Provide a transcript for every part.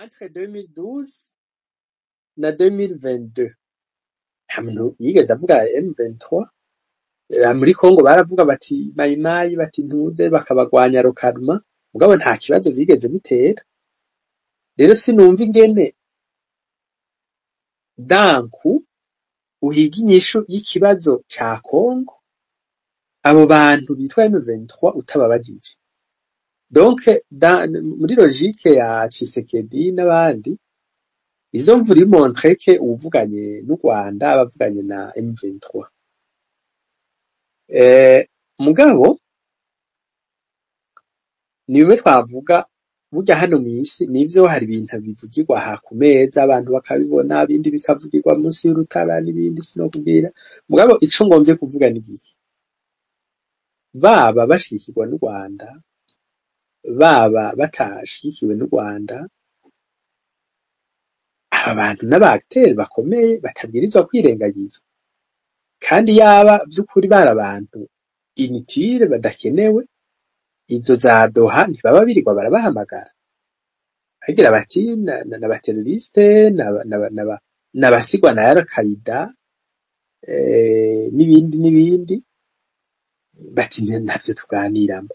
Entre 2012 na 2022 nta muntu yigeze avuga M23. Muri Congo baravuga bati Mayimayi, bati ntuze, bakabagwanya localement, mugabo nta kibazo vyigeze bitera. Rero sinumva ingene danku uhiga inyishu y'ikibazo ca Congo abo bantu bitwa M23 utababajije. Donc muri logique ya Tshisekedi n'abandi, izo mvura imontre que uwuvuganye n'u Rwanda abavuganye na M23. Mugabo ni bimwe twavuga burya hano mw'isi, nivyo, hari ibintu bivugirwa aha ku meza abantu bakabibona, ibindi bikavugirwa munsi y'urutara n'ibindi sinokubwira. Mugabo ico ngomvye kuvuga ni giki: baba bashigikirwa n'u Rwanda, baba batashigikiwe n'u Rwanda, aba bantu n'aba acteurs bakomeye batabwirizwa kwirengagizwa. Kandi yaba vy'ukuri bari abantu inutiles, badakenewe, izo za Doha ntibaba birirwa barabahamagara bagira bati n'aba terroristes, n'abasigwa na Al-Qaida, n'ibindi n'ibindi, bati ntavyo tuganiramo.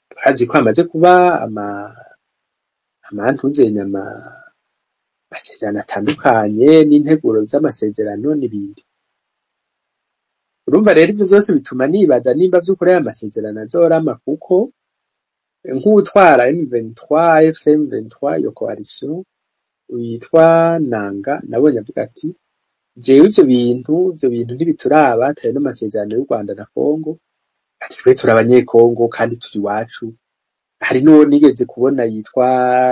Turazi ko hamaze kuba ama amantuzenya amasezerano atandukanye n'integuro z'amasezerano n'ibindi. Urumva rero, ivyo vyose bituma nibaza nimba vy'ukuri aya masezerano azorama, kuko nk'uwutwara M23, AFC M23, iyo coalition yitwa Nanga, nabonye avuga ati: "Jewe ivyo bintu ntibituraba, atari n'amasezerano y'u Rwanda na Congo." Ati: "Twe turi abanyekongo kandi turi iwacu." Hari n'uwo nigeze kubona yitwa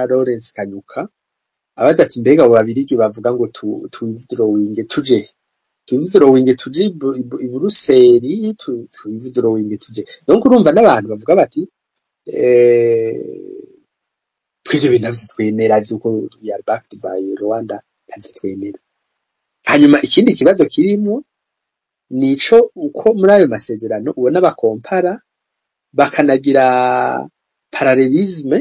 Lawrence Kanyuka abaza ati: "Mbega abo Babirigi bavuga ngo tu withdrawing, tuje tu withdrawing, tuje i Buruseli, tu withdrawing tuje?" Donc urumva n'abantu bavuga bati: "Twivyo bintu ntavyo twemera vy'uko we are backed by Rwanda, ntavyo twemera." Hanyuma ikindi kibazo kirimwo nico uko muri ayo masezerano ubona bakompara, bakanagira parallélisme,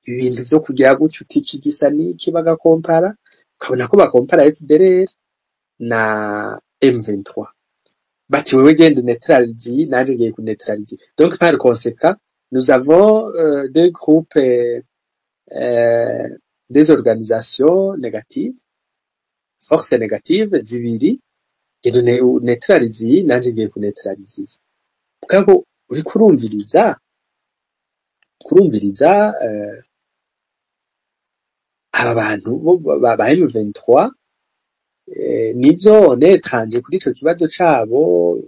ibintu vyo kugira gutyo uti iki gisa n'iki, bagakompara, ukabona ko bakompara FDLR na M23, bati: "Wewe genda neutralize, nanje ngiye ku neutralize." Donc par conséquent nous avons deux groupes, des organisations négatives, forces négatives zibiri, genda neutralize iyi, nanje ngiye ku neutralize iyi. Mugabo uriko kurumviriza aba bantu bo ba M23, nivyo netranje kuri ico kibazo cabo,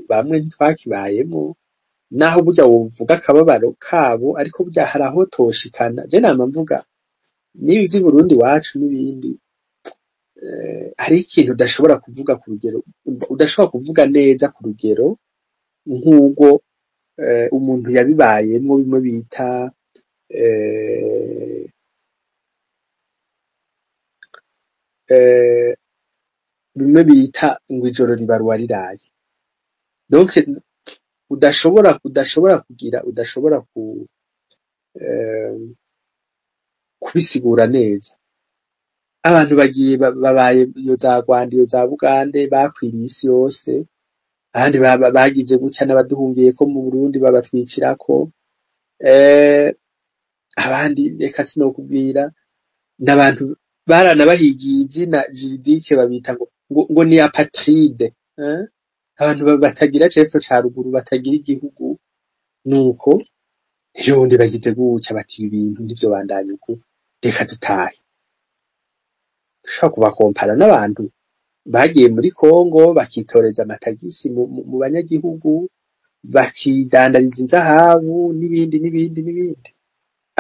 bamwe ntitwakibayemo, naho burya wovuga akababaro kabo, ariko burya hari aho toshikana. Je nama mvuga n'ibi vy'i Burundi iwacu n'ibindi, hariho ikintu udashobora kuvuga ku rugero, udashobora kuvuga neza ku rugero nk'urwo umuntu yabibayemwo, bimwe bita bimwe bita ngo ijoro ribara uwariraye. Donc udashobora kugira, udashobora kubisigura neza. Abantu bagiye babaye iyo za Rwanda, iyo za Bugande, bakwiriye isi yose, abandi bagize gutya n'abaduhungiyeko mu Burundi babatwicirako, abandi reka sinokubwira, n'abantu baranabahigiye izina juridique, babita ngo ni apatride, eh? Abantu batagira cepfo ca ruguru, batagira igihugu. Nuko ejo bundi bagize gutya bati: "Ibi bintu ntivyobandanya uku, reka dutahe." Ushobora kubakompara n'abantu bagiye muri Congo bakitoreza amatagisi mu banyagihugu, bakidandariza inzahabu n'ibindi n'ibindi n'ibindi,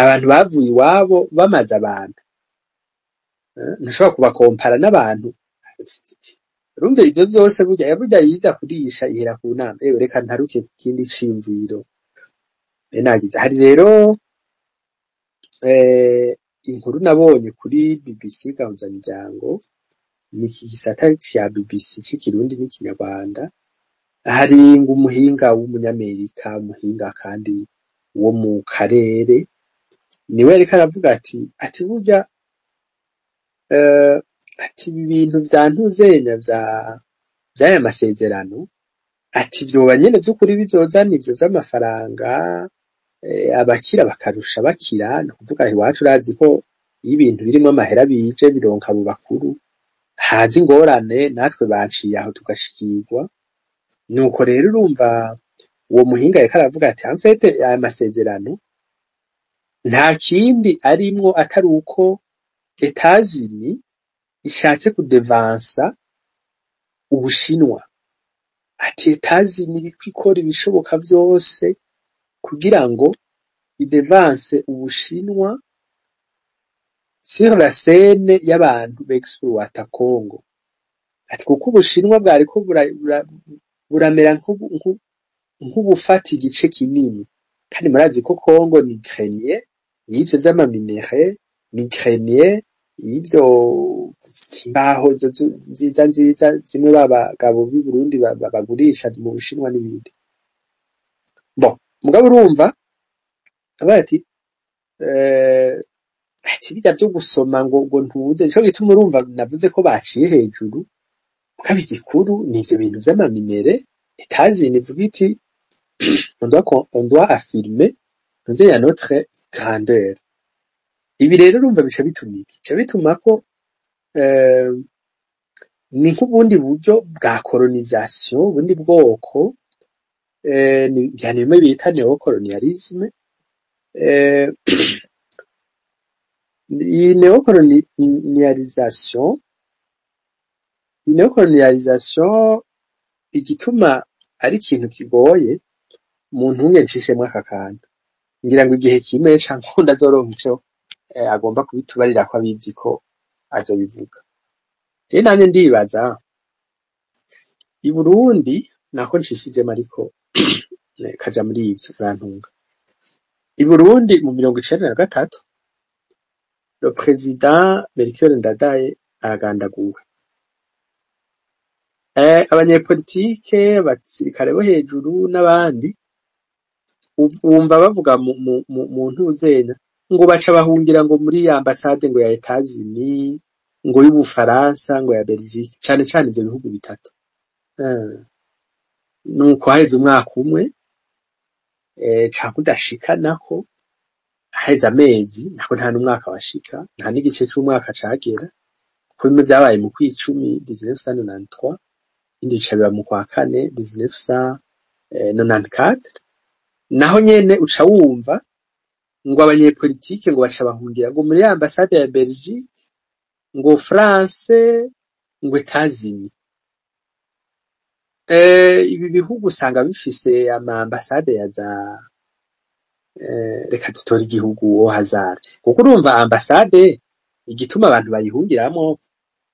abantu bavuye iwabo bamaze abantu, ntushobora kubakompara n'abantu. Urumva ivyo vyose, burya yiza kurisha ihera ku nama. Ewe, reka ntaruke ku kindi ciyumviro nagize. Hari rero inkuru nabonye kuri BBC Gahuzamiryango, ni iki gisata ca BBC c'iKirundi n'Ikinyarwanda. Hari ngo umuhinga w'umunyamerika, umuhinga kandi wo mu karere, niwe yariko aravuga ati burya Ati ibi bintu vya ntuzenya vy'aya masezerano, ati vyoba nyene vy'ukuri bizozana ivyo vy'amafaranga, abakira bakarusha bakira. Ni ukuvuga iwacu urazi ko iyo ibintu birimwo amahera bije bironka abo bakuru, haza ingorane, natwe baciye aho tugashikirwa. Nuko rero urumva uwo muhinga yariko aravuga ati en fait aya masezerano nta kindi arimwo atari uko Etats-Unis ishatse kudevansa Ubushinwa. Ati Etats-Unis iriko ikora ibishoboka vyose kugira ngo idevanse Ubushinwa sur la scène y'abantu bexploita Congo. Ati kuko Ubushinwa bwariko buramera nk'ubufata igice kinini, kandi murazi ko Congo ni grenier y'ivyo vy'ama minerais, ni grenier y'ivyo imbaho nziza nziza zimwe b'abagabo b'i Burundi bagurisha mu Bushinwa n'ibindi. Bon, mugabo urumva abaye ati ati birya vyo gusoma ngo ntuze, nico gituma urumva navuze ko baciye hejuru. Mugabo igikuru ni ivyo bintu vy'ama minerais. Etats-Unis ivuga iti on doit affirmer ntuze ya notre grandeur. Ibi rero urumva bica bituma iki? Bica bituma ko ni nk'ubundi buryo bwa colonisation, ubundi bwoko, ni bimwe bita néocolonialisme. Iyi néocolonialisation, iyi néocolonialisation, igituma ari ikintu kigoye, mu ntunge ncishemwo aka kantu, ngira ngo igihe kimwe canke uwundi azoronka ico agomba kubitubarira ko abizi ko azobivuga. Jewe namye ndibaza i Burundi nako ncishijemwo, ariko kaja muri ivyo, urantunga. I Burundi mu 93, le président Melchior Ndadaye aragandaguwe. Abanyepolitike, abasirikare bo hejuru n'abandi, wumva bavuga mu ntuzenya ngo baca bahungira ngo muri ambasade ngo ya Etats-Unis, ngo y'Ubufaransa, ngo ya Belgique, cane cane ivyo bihugu bitatu. Nuko haheze umwaka umwe canke udashika, nako haheze amezi, nako nta n'umwaka washika, nta n'igice c'umwaka cagera, kuko bimwe vyabaye mu kw'icumi 1993, ibindi bica biba mu kwa kane 1994. Naho nyene uca wumva ngo abanyepolitike ngo baca bahungira ngo muri ambasade ya Belgique, ngo France, ngo Etats-Unis. Ibi bihugu usanga bifise ama ambasade ya za reka dutore igihugu au hasard, kuko urumva ambasade igituma abantu bayihungiramwo,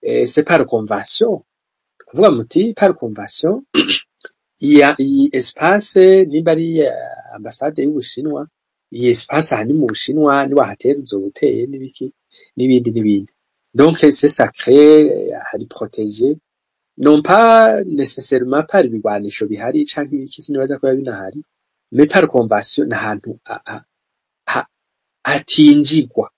c'est par convention, kuvuga muti par convention iyi espace, nimba ari ambasade y'Ubushinwa, iyi espace aha ni mu Bushinwa, niwahatera uzoba uteye n'ibiki n'ibindi n'ibindi. Donc c'est sacré, hari protégé, non pas nécessairement par ibigwanisho bihari canke ibiki, sinibaza ko biba binahari, mais par convention ni ahantu hatinjigwa.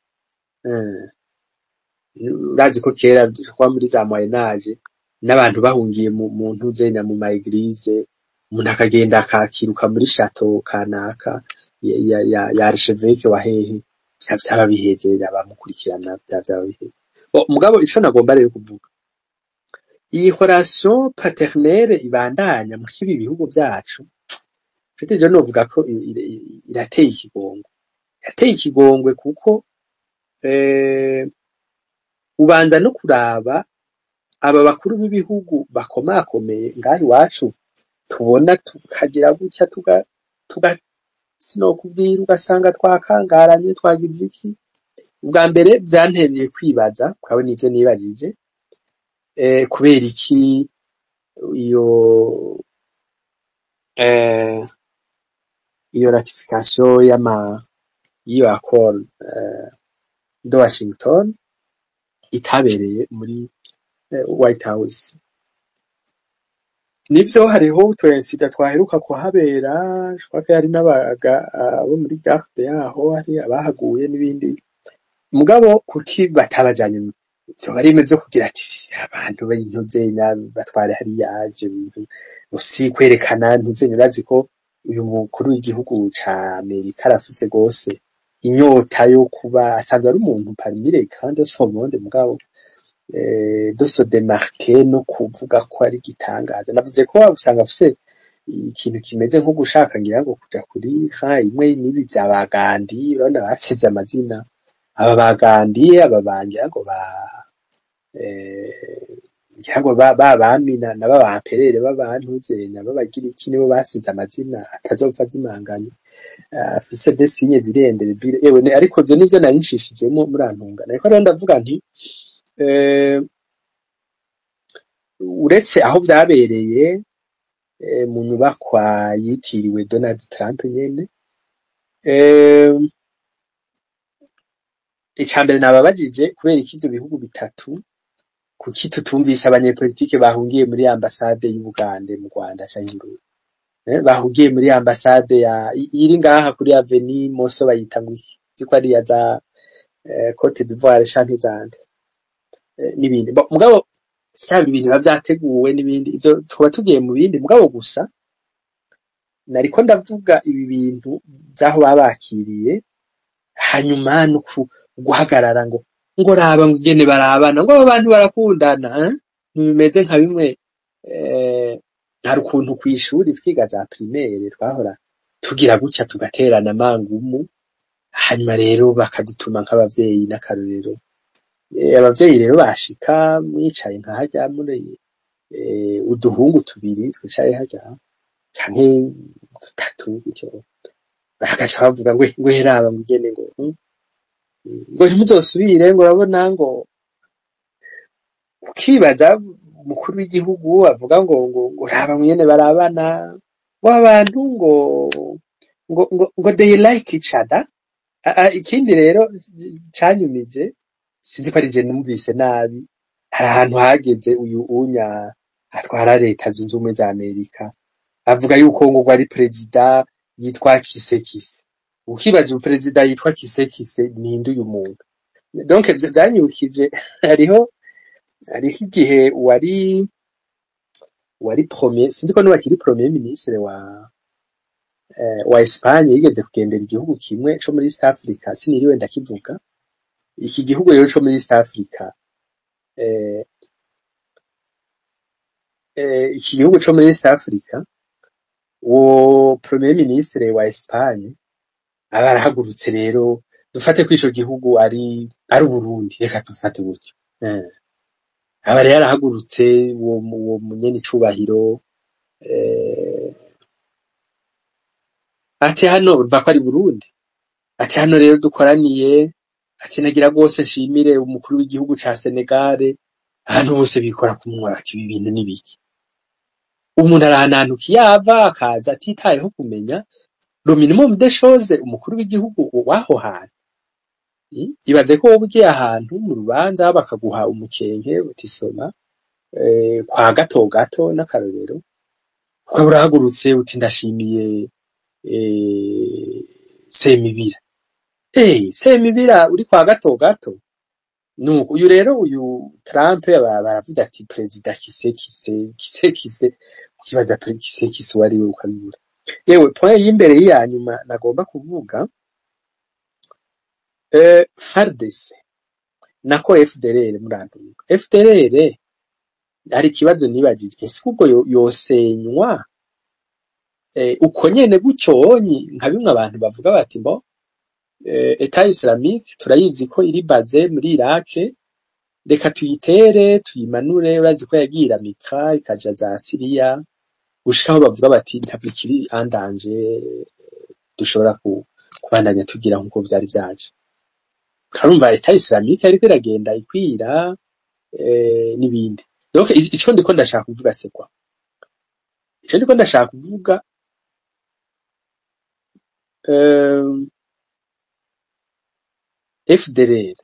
Urazi ko kera kuba muri za Moyen Âge n'abantu bahungiye mu ntuzenya, mu ma église, umuntu akagenda akakiruka muri château kanaka ya archevêque wa hehe, vyaba biheze, abamukurikirana vyaba biheze. Bon, mugabo ico nagomba rero kuvuga, iyi relation paternelle ibandanya muri ibi bihugu vyacu, mfite je novuga ko irateye ikigongwe, irateye ikigongwe, kuko ubanza no kuraba aba bakuru b'ibihugu bakomakomeye ngaha iwacu, tubona tukagira gutya, tuga sinokubwira, ugasanga twakangaranye, twagize iki. Ubwa mbere vyanteye kwibaza, mugabo nivyo nibajije, kubera iki iyo ratification y'ama y'iyo accord de Washington itabereye muri White House. Nivyo, hariho utu incident twaheruka kuhabera, je crois ko hari n'abaga abo muri garde yaho, hari abahaguye n'ibindi, mugabo kuki batabajanye? Vyoba ari bimwe vyo kugira ati abantu b'intuzenya batware hariya, ivyo bintu si kwerekana ntuzenya. Urazi ko uyu mukuru w'igihugu ca Amerika arafise gose inyota yo kuba asanzwe ari umuntu parmi les grands de son monde, mugabo de se démarquer no kuvuga ko ari igitangaza. Navuze ko usanga afise ikintu kimeze nko gushaka, ngira ngo kuja kuri rang imwe n'ibi vya ba Gandhi. Urabona basize amazina aba ba Gandhi, aba bangira ngo ba ngira ngo ba bami na ba empereur b'abantuzenya b'abagiriki, nibo basize amazina atazopfa azimanganye, afise des signes ziri indélébiles. Ewe, ariko ivyo nivyo nari ncishijemwo, murantunga. Nariko rero ndavuga nti uretse aho vyabereye mu nyubakwa yitiriwe Donald Trump nyene, ica mbere nababajije: kubera iki ivyo bihugu bitatu, kuki tutumvise abanyepolitike bahungiye muri ambasade y'Ubugande mu Rwanda canke Burundi, bahungiye muri ambasade ya iri ngaha kuri Avenue Moso, bayita ngo iki, ko ari iya za Cote d'Ivoire canke zande, n'ibindi. Bon, mugabo syaba ibintu biba vyateguwe n'ibindi, ivyo twaba tugiye mu bindi. Mugabo gusa nariko ndavuga ibi bintu vy'aho babakiriye, hanyuma no guhagarara ngo raba ngo ingene barabana, ngo abo bantu barakundana, eh? Ntibimeze nka bimwe hari ukuntu kw'ishuri twiga za primaire twahora tugira gutya tugaterana amangumu, hanyuma rero bakadutuma nk'abavyeyi n'akarorero. Abavyeyi rero bashika mwicaye nka harya muri uduhungu tubiri twicaye harya canke dutatu gutyo, bagaca bavuga ngo raba ngo ingene ngo ngo ntimuzosubire, ngo urabona, ngo ukibaza umukuru w'igihugu avuga ngo raba ngene barabana, ngo abantu ngo they like each other. Ikindi rero canyumije, sinzi ko ari je numvise nabi, hari ahantu hageze uyu unya atwara Leta Zunze Ubumwe za Amerika avuga yuko ngo ari perezida yitwa Kisekise. Ukibaza ubu perezida yitwa Kisekise ninde uyu muntu? Donc vyanyibukije hariho igihe uwari premier, sinzi ko n'ubu akiri premier ministre wa Espagne, yigeze kugendera igihugu kimwe co muri East Africa, siniriwe ndakivuga. Iki gihugu rero co muri East Africa, iki gihugu co muri East Africa, uwo premier ministre wa Espagne aba arahagurutse rero, dufate ko ico gihugu ari Uburundi, reka dufate gutyo, aba rero arahagurutse uwo munyenicubahiro, ati hano urumva ko ari Burundi, ati hano rero dukoraniye, ati nagira rwose nshimire umukuru w'igihugu ca Senegal. Ahantu bose bikora ku munwa bati ibi bintu ni biki? Umuntu arahanantuka iyo ava akaza atitayeho kumenya le minimum des choses, umukuru w'igihugu w'aho hantu. Ibaze ko wowe ugiye ahantu mu rubanza bakaguha umukenke uti soma, kwa gato gato n'akarorero, ukaba urahagurutse uti ndashimiye Semibira. Semibira uri kwa gato gato. Nuko uyu rero uyu Trump baravuze ati perezida Kisekise, Kisekise, ukibaza Kisekise uwo ari we ukabibura. Yewe, point y'imbere y'iya nyuma nagomba kuvuga, FARDC nako FDLR, murantunga, FDLR hari ikibazo nibajije: ese ubwo yosenywa uko nyene gutyonyi, nka bimwe abantu bavuga bati mbo Etat Islamique turayizi ko iri basée muri Iraq, reka tuyitere tuyimanure. Urazi ko yagiye iramika ikaja za Siriya, gushika aho bavuga bati ntabwo ikiri en danger, dushobora kubandanya tugira nkuko vyari vyaje. Karumva Etat Islamique yariko iragenda ikwira, n'ibindi. Donc ico ndiko ndashaka kuvuga, c'est quoi? Ico ndiko ndashaka kuvuga, FDLR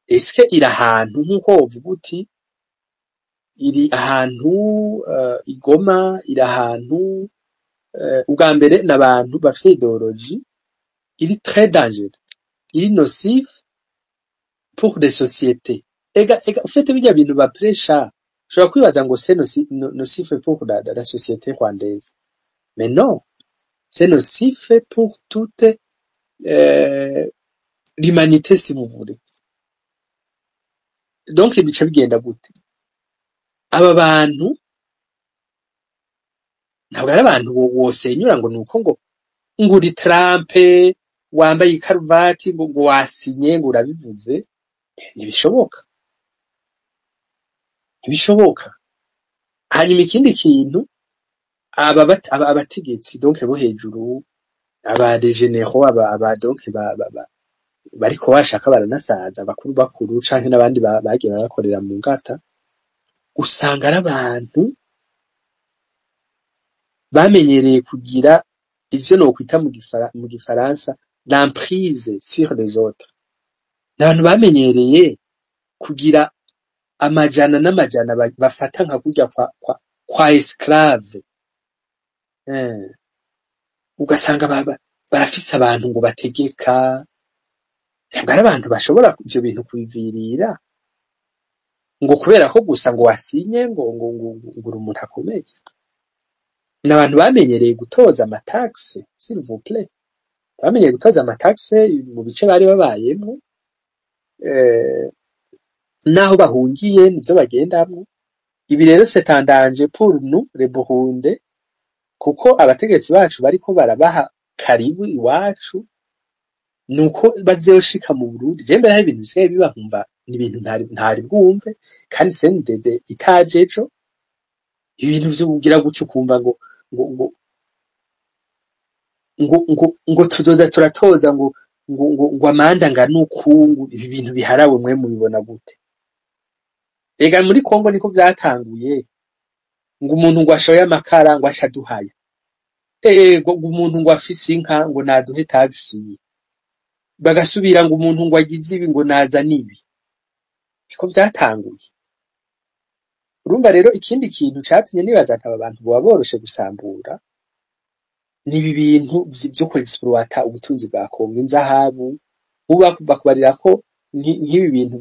est-ce que iri ahantu nkuko wovuga uti iri ahantu i Goma, iri ahantu ubwa mbere n'abantu bafise idéologie iri très dangereux, iri nocif. Pour les sociétés. Ega ufite bijya bintu bapresha, ushobora kwibaza ngo c'est nocif pour la société rwandaise, mais non, c'est nocif pour toute l'humanité, si vous voulez. Donc bica bigenda gute? Aba bantu ntabwo ari abantu wosenyura ngo nuko ngo uri Trump, wambaye ikaruvati, ngo wasinye, ngo urabivuze. Ntibishoboka, ntibishoboka. Hanyuma ikindi kintu, aba abategetsi donc bo hejuru, aba les généraux, aba donc ba bariko bashaka baranasaza, bakuru bakuru canke n'abandi bagiye barakorera mu ngata, usanga ari abantu bamenyereye kugira ivyo nokwita mu gifaransa l'emprise sur les autres. Ni abantu bamenyereye kugira amajana n'amajana bafata nka kurya kwa esclave. Ugasanga barafise abantu ngo bategeka. Ntabwo ari abantu bashobora ivyo bintu kubivirira ngo kubera ko gusa ngo wasinye, ngo uri umuntu akomeye. Ni abantu bamenyereye gutoza amataxe, s'il vous plaît, bamenyereye gutoza amataxe mu bice bari babayemwo, naho bahungiye nivyo bagendamwo. Ibi rero c'est un danger pour nous les Burundais, kuko abategetsi bacu bariko barabaha karibu iwacu, nuko bazoshika mu Burundi. Je mbere hari ibintu bisigaye biba nkumva ni ibintu ntari bwumve, kandi CNDD itaje ejo. Ibintu vyo kugira gutyo, ukumva ngo tuzoza turatoza ngo amande angana uku. Ibi bintu biharawe mwe mubibona gute? Ega muri Kongo niko vyatanguye, ngo umuntu ngo ashoye amakara ngo aca aduhaya, ngo umuntu ngo afise inka ngo naduhe taxe, bagasubira ngo umuntu ngo agize ibi ngo nazane ibi. Niko vyatanguye. Urumva rero, ikindi kintu catumye nibaza nti aba bantu boba boroshe gusambura, ni ibi bintu vyo kwexploita ubutunzi bwa Kongo, inzahabu. Ubu bakubarira ko nk'ibi bintu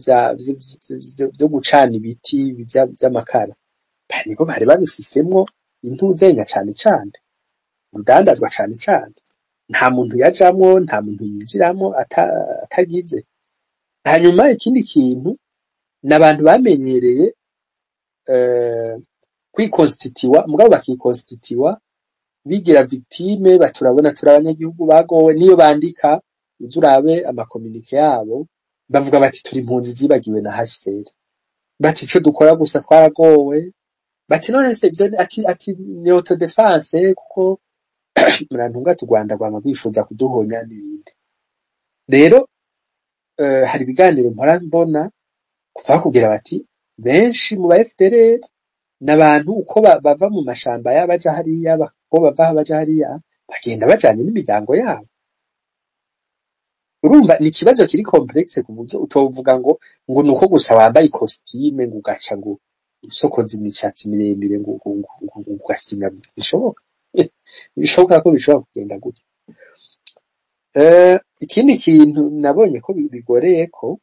vyo gucana ibiti vy'amakara, nibo bari babifisemwo intuzenya cane cane, urudandazwa cane cane. Nta muntu yajamwo, nta muntu yinjiramwo atagize. Hanyuma ikindi kintu, ni abantu bamenyereye kwikonstitiwa, mugabo bakikonstitiwa bigira victime. Baturabona turi abanyagihugu bagowe. Niyo bandika, uze urabe amacommuniqués yabo, bavuga bati turi impunzi zibagiwe na HCR, bati ico dukora gusa twaragowe, bati none se ivyo ati ni autodéfense, kuko murantunga ati u Rwanda rwama rwifuza kuduhonya n'ibindi. Rero hari ibiganiro mpora mbona kuva bakubwira bati benshi mu ba FDLR n'abantu uko bava mu mashamba baja hariya, uko bava baja hariya, bagenda bajanye n'imiryango yabo. Urumva ni ikibazo kiri complexe, ku buryo utovuga ngo nuko gusa wambaye costume, ngo ugaca ngo usokoza imishatsi miremire, ngo ugasinya. Bishoboka ko bishobora kugenda gutyo. Ikindi kintu nabonye ko bigoreye ko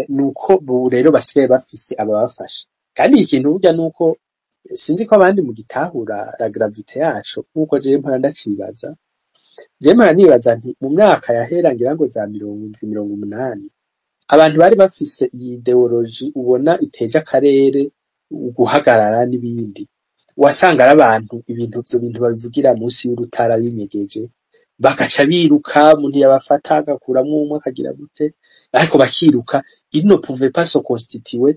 nuko ubu rero basigaye bafise ababafasha. Kandi ikintu burya nuko sinzi ko abandi mu gitahura la gravité yaco nkuko jewe mpora ndacibaza. Jewe mpora nibaza nti mu myaka yahera, ngira ngo za 70, 80, abantu bari bafise iyi idéologie ubona iteje akarere guhagarara n'ibindi, wasanga ari abantu ibintu ivyo bintu babivugira munsi y'urutara binyegeje, bagaca biruka, umuntu yabafata agakuramwo umwe akagira gute, ariko bakiruka. Ils ne pouvaient pas se constituer.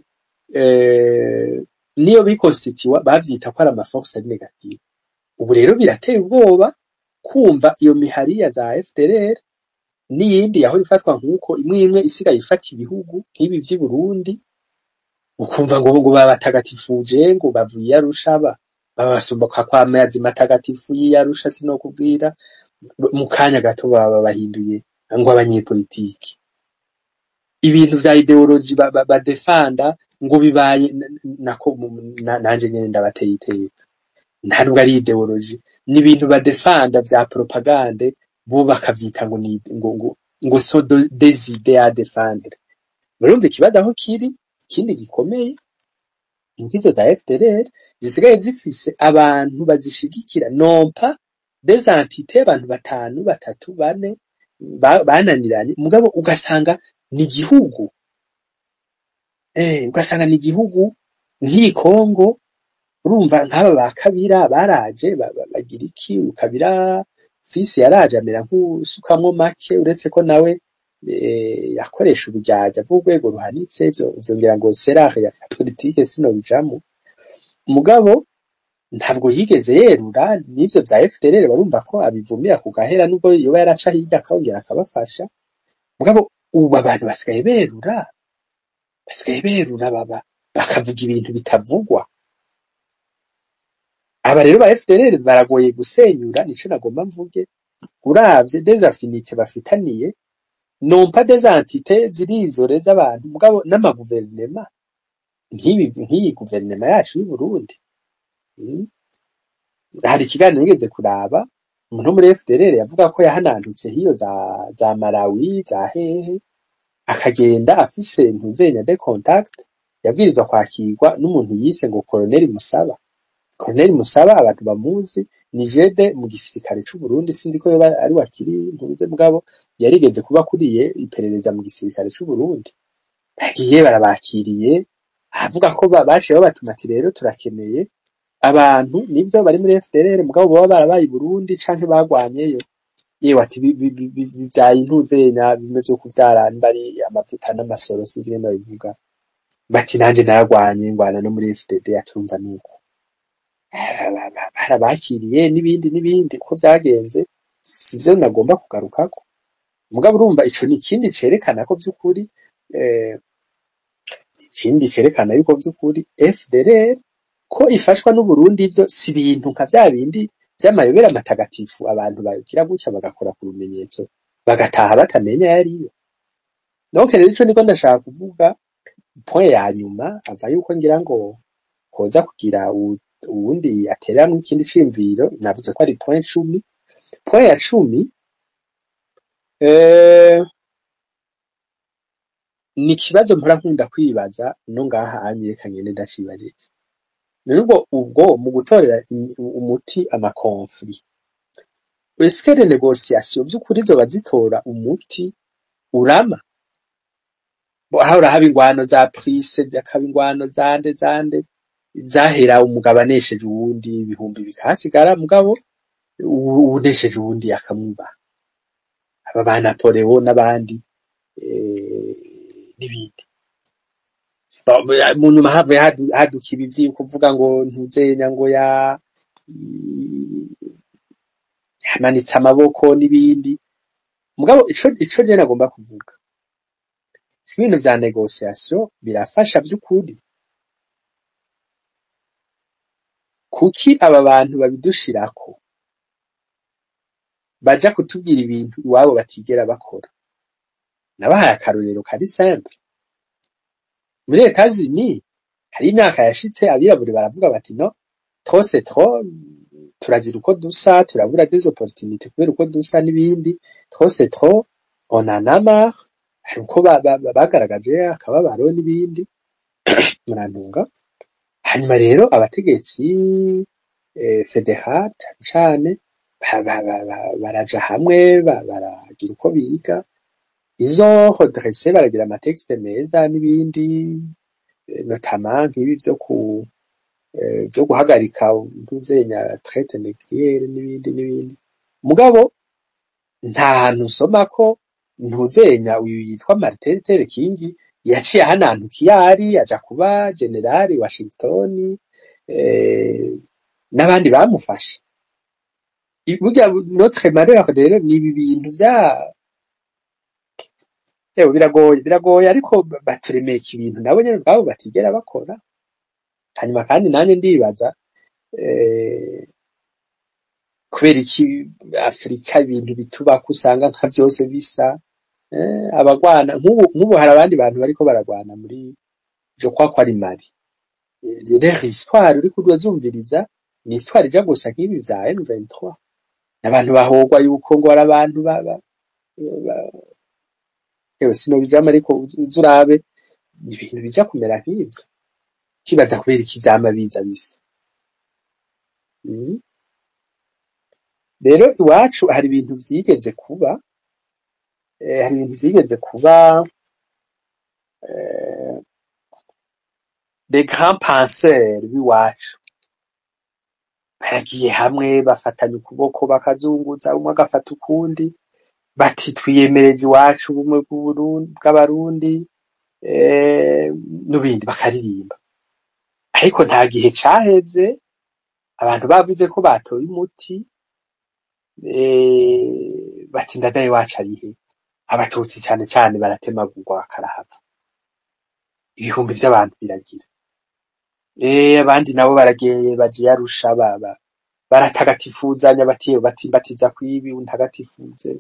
Niyo bikonstituwa bavyita ko ari amaforce ari négative. Ubu rero birateye ubwoba kumva iyo mihari ya za FDLR n'iyindi yahora ifatwa nk'uko, imwe imwe isigaye ifata ibihugu nk'ibi vy'i Burundi, ukumva ngo babatagatifuje, ngo bavuye i Arusha, babasumba kwa mazi matagatifu y'i Arusha, sinokubwira. Mu kanya gato baba bahinduye ngo abanyepolitiki, ibintu vya idéologie badefanda ngo bibaye nako nanje nyene ndabateye iteka. Nta nubwo ari idéologie, ni ibintu badefanda vya propagande, bo bakavyita ngo ni ngo ngo Ngo sont des idées à défendre. Murumva ikibazo aho kiri. Ikindi gikomeye nuko izo za FDLR zisigaye zifise abantu bazishigikira, non pas des entités, abantu batanu, batatu, bane bananiranye, mugabo ugasanga ni igihugu, ugasanga ni igihugu nk'iyi Kongo. Urumva nk'aba ba Kabira baraje bagira iki? Kabira fisi yaraje amera nk'usukamwo make, uretse ko nawe yakoresha uburyarya bw'urwego ruhanitse. Ivyo ngira ngo serare ya politike sinobijamwo, mugabo ntabwo yigeze yerura n'ivyo vya FDLR. Barumva ko abivumira ku gahera, nubwo yoba yaraca hirya akongera akabafasha. Mugabo ubu abantu basigaye berura, basigaye berura, baba bakavuga ibintu bitavugwa. Aba rero ba FDLR baragoye gusenyura, nico nagomba mvuge. Uravye des affinités bafitaniye, non pas des entités zirizore z'abantu, mugabo n'amaguverinema nk'ibi, nk'iyi guverinema yacu y'u Burundi. Hari ikiganiro nigeze kuraba, umuntu wo muri FDLR yavuga ko yahanantutse hiyo za Malawi, za hehe, akagenda afise ntuzenya de contact, yabwirizwa kwakirwa n'umuntu yise ngo Colonel Musaba. Colonel Musaba, abantu bamuzi, ni jede mu gisirikare c'u Burundi, sinzi ko yoba ari wakiri ntuze, mugabo yarigeze kuba akuriye iperereza mu gisirikare c'u Burundi. Bagiye barabakiriye, avuga ko baciye babatuma ati: "Rero turakeneye abantu nivyo bari muri FDLR, mugabo boba barabaye i Burundi canke bagwanyeyo." Yewe, ati bivyaye intuzenya bimwe vyo kuvyara, nimba ari amavuta n'amasoro, sinzi ingene babivuga. Bati: "Nanje naragwanye, ngwana no muri FDD." Atumva nuko barabakiriye n'ibindi n'ibindi. Uko vyagenze sivyo nagomba kugarukako, mugabo urumva ico ni ikindi cerekana ko vy'ukuri, ikindi cerekana yuko vy'ukuri FDLR ko ifashwa n'Uburundi, ivyo si ibintu nka vya bindi vy'amayobera matagatifu abantu bagira gutya bagakora ku rumenyetso bagataha batamenya yariyo. Donc rero ico niko ndashaka kuvuga. Point ya nyuma ava yuko ngira ngo hoza kugira uwundi atereramwo ikindi ciyumviro. Navuze ko ari point 10. Point ya 10 ni ikibazo mpora nkunda kwibaza no ngaha anyereka ngende ndacibajije. None ubwo mu gutorera umuti ama conflits, est-ce que les négociations vy'ukuri zoba zitora umuti urama? Hahora haba ingwano za prise, hakaba ingwano zande zande, zahera umugabo anesheje uwundi, ibihumbi bikahasigara, mugabo uwunesheje uwundi akamwubaha. Aba ba Napoleon n'abandi, n'ibindi. Mu nyuma havuye haduka ibi kuvuga ngo ntuzenya ngo yamanitse amaboko n'ibindi. Mugabo ico je nagomba kuvuga, si ibintu vya négociation birafasha vy'ukuri? Kuki aba bantu babidushirako, baja kutubwira ibintu iwabo batigera bakora? Nabahaye akarorero kari simple. Muri Etats-Unis hari imyaka yashitse abirabure baravuga bati: "No, trop c'est trop, turazira uko dusa, turabura des opportunités kubera uko dusa n'ibindi, trop c'est trop, on en a marre." Hari uko bagaragaje akababaro n'ibindi, murantunga. Hanyuma rero abategetsi fédéral cane cane baraja hamwe, baragira uko biga, izo redresse, baragira ama textes meza n'ibindi, notamment nk'ibi vyo guhagarika ntuzenya traite négrière n'ibindi n'ibindi. Mugabo nta hantu nsoma ko ntuzenya uyu yitwa Martin Luther King yaciye ahanantuka iyari aja kuba generali Washington, n'abandi bamufashe. Burya notre malheur rero ni ibi bintu vya, yewe, biragoye, biragoye, ariko baturemeka ibintu nabo nyene ubwabo batigera bakora. Hanyuma kandi nanje ndibaza, kubera iki Afurika ibintu bitubako usanga nka vyose bisa, abagwana nk'ubu hari abandi bantu bariko baragwana muri, je crois ko ari Mali. Leur histoire uriko urazumviriza ni histoire ija gusa nk'ibi vya M23. Abantu bahogwa yuko ngo ari abantu Ewe, sinobijamwo, ariko uze urabe ibintu bija kumera nk'ivyo, kibaza kubera iki vyama biza bisa. Rero iwacu hari ibintu vyigeze kuba, hari ibintu vyigeze kuba, les grands penseurs b'iwacu baragiye hamwe, bafatanya ukuboko, bakazunguza, umwe agafata ukundi, bati: "Twiyemereje iwacu ubumwe bw'Abarundi", n'ibindi, bakaririmba. Ariko nta gihe caheze abantu bavuze ko batoye umuti, bati: "Ndadaye wacu arihe?" Abatutsi cane cane baratemagurwa, bakarahava, ibihumbi vy'abantu biragira. Abandi nabo baragiye, baja i Arusha, baratagatifuzanya, bati batimbatiza kwibi untagatifuze,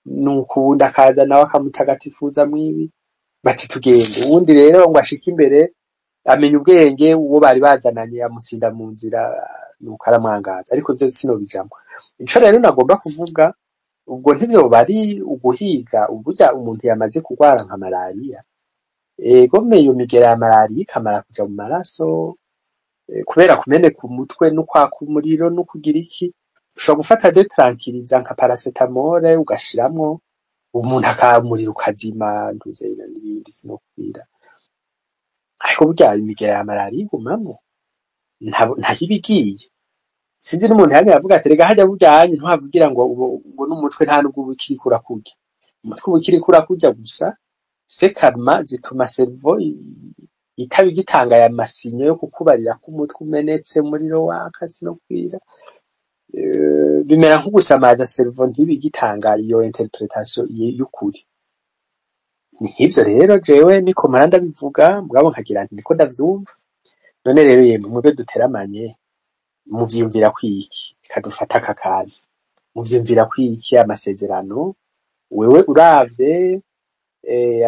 nuko uwundi akaza nawe akamutagatifuza mwibi, bati: "Tugende." Uwundi rero ngo ashike imbere, amenya ubwenge, uwo bari bazananye amutsinda mu nzira, nuko aramwangaza. Ariko ivyo sinobijamwo. Ico rero nagomba kuvuga, ubwo ntivyoba ari uguhiga uburya umuntu yamaze kurwara nka malariya? Egome, iyo migera ya malariya ikamara kuja mu maraso, kubera kumeneka umutwe no kwaka umuriro no kugira iki, ushobora gufata des tranquillisants nka paracétamol, ugashiramwo, umuntu akamuriro ukazima, ntuzenya n'ibindi sinokubwira. Ariko burya imigera ya malariya igumamwo, ntaho iba igiye. Sinzi n'umuntu yamye avuga ati: "Rega harya burya ntuhavugira ngo ngo n'umutwe nta nubwo uba ukiriko urakurya." Umutwe uba ukiriko urakurya, gusa ces calmants zituma cerveau itaba igitanga aya ma signaux yo kukubarira ko umutwe umenetse, umuriro waka, sinokwira. Bimera nko gusamaza cerveau, ntibe igitanga iyo interprétation y'ukuri. Ni nk'ivyo rero, jewe niko mpora ndabivuga, mugabo nkagira nti niko ndavyumva. None rero yemwe mwebwe duteramanye, muvyiyumvira kwiki? Reka dufate aka kanya, muvyiyumvira kwiki amasezerano? Wewe uravye,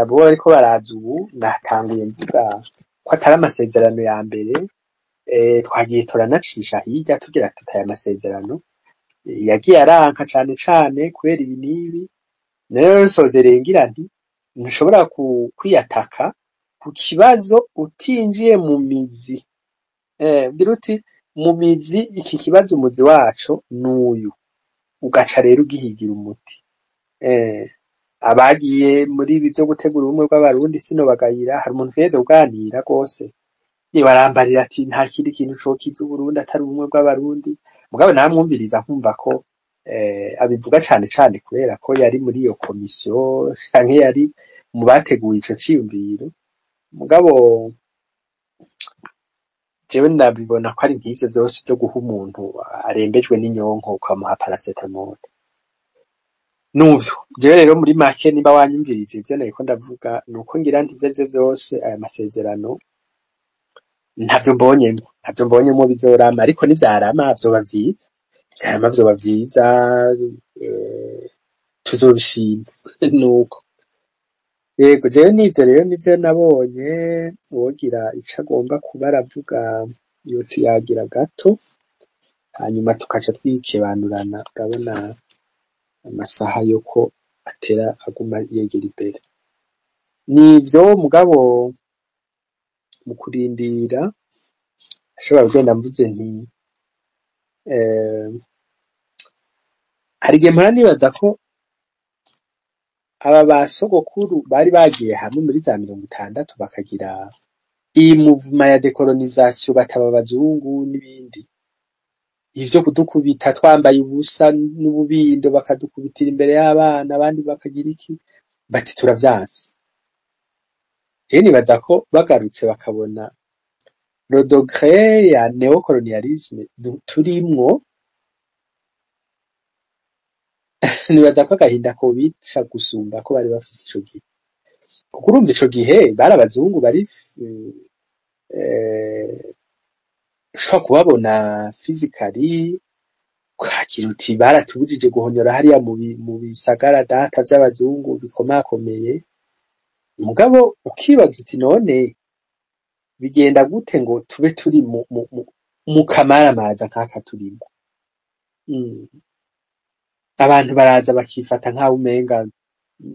abo bariko baraza ubu, natanguye mvuga ko atari amasezerano ya mbere, twagiye turanacisha hirya tugira tuti aya masezerano yagiye aranka cane cane kubera ibi n'ibi. Rero nsozereye ngira nti ntushobora kwiyataka ku kibazo utinjiye mu mizi. Ugira uti mu mizi iki kibazo, umuzi waco n'uyu, ugaca rero ugihigira umuti. Abagiye muri ibi vyo gutegura ubumwe bw'Abarundi sinobagayira. Hari umuntu twigeze kuganira rwose, barambarira ati: "Nta kindi kintu cokiza Uburundi atari ubumwe bw'Abarundi." Mugabo namwumviriza nkumva ko abivuga cane cane kubera ko yari muri iyo komisiyo canke yari mu bateguye ico ciyumviro. Mugabo jewe ndabibona ko ari nk'ivyo vyose vyo guha umuntu arembejwe n'inyonko, ukamuha paracétamol. Nuvyo jewe rero muri make, nimba wanyumvirije ivyo nariko ndavuga, nuko ngira nti ivyo arivyo vyose aya masezerano ntavyo mbonyemwo, ntavyo mbonyemwo bizorama. Ariko nivyarama vyoba vyiza, nivyarama vyoba vyiza, tuzobishima. Nuko yego, jewe nivyo rero nivyo nabonye. Uwogira ico agomba kuba aravuga yotuyagira gato, hanyuma tukaca twikebanurana. Urabona amasaha yuko atera aguma yegera imbere. Nivyo, mugabo mu kurindira ashobora kugenda mvuze nti hari igihe mpora nibaza ko aba ba sogokuru bari bagiye hamwe muri za 60, bakagira iyi mouvement ya décolonisation, bataba abazungu n'ibindi, ivyo kudukubita twambaye ubusa n'ububindo, bakadukubitira imbere y'abana, abandi bakagira iki, bati: "Turavyanse." Je nibaza ko bagarutse bakabona le degré ya néocolonialisme turimwo, nibaza ko agahinda kobica gusumba ko bari bafise ico gihe, kuko urumva ico gihe bari abazungu bari ushobora kubabona physically, ukagira uti baratubujije guhonyora hariya mu bisagara data vy'abazungu bikomakomeye. Mugabo ukibaza uti: none bigenda gute ngo tube turi mu kamaramaza nk'aka turimwo? Abantu baraza bakifata nk'aho umenga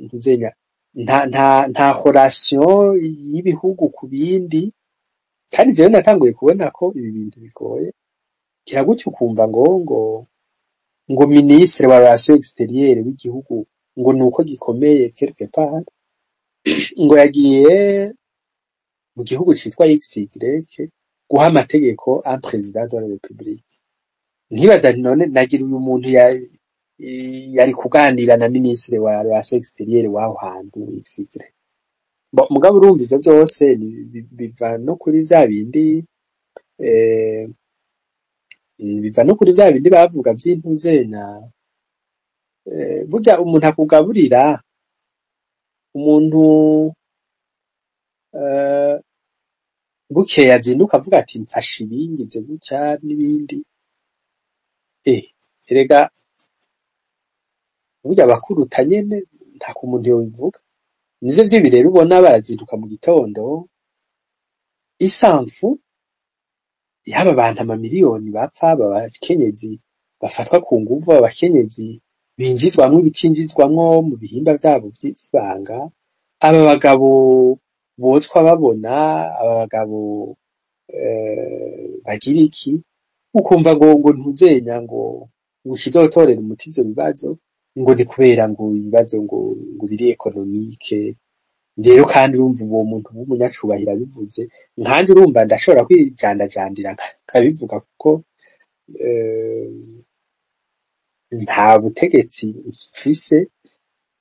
ntuzenya. Nta relation y'ibihugu ku bindi. Kandi jewe natanguye kubona ko ibi bintu bigoye. Kiragutya ukumva ngo ministre wa relation extérieure w'igihugu, ngo nuko gikomeye quelque part, ngo yagiye mu gihugu citwa XY guha amategeko un président de la République. Nkibaza nti: none nagira uyu muntu yari kuganira na ministre wa relation extérieure w'aho hantu XY? Bon, mugabo urumva ivyo vyose biva no kuri vya bindi, biva no kuri vya bindi bavuga vy'intuzena. Burya umuntu akugaburira, umuntu bukeye azinduka avuga ati: mfashe ibi, ngize gutya n'ibindi. Erega burya abakuruta nyene, nta umuntu yobivuga. Nivyo vy'ibi rero ubona barazinduka mu gitondo isanfu, yaba abantu amamiliyoni bapfa, aba bakenyezi bafatwa ku nguvu, abakenyezi binjizwamwo ibitinjizwamwo mu bihimba vyabo vy'ibanga, aba bagabo botswa babona, aba bagabo bagira iki, ukumva ngo ntuzenya ngo ikizotorera umuti ivyo bibazo ngo ni kubera ngo ibibazo ngo biri économique. Rero kandi urumva uwo muntu w'umunyacubahiro abivuze, nkanje urumva ndashobora kwijandajandira nkabivuga, kuko nta butegetsi mfise.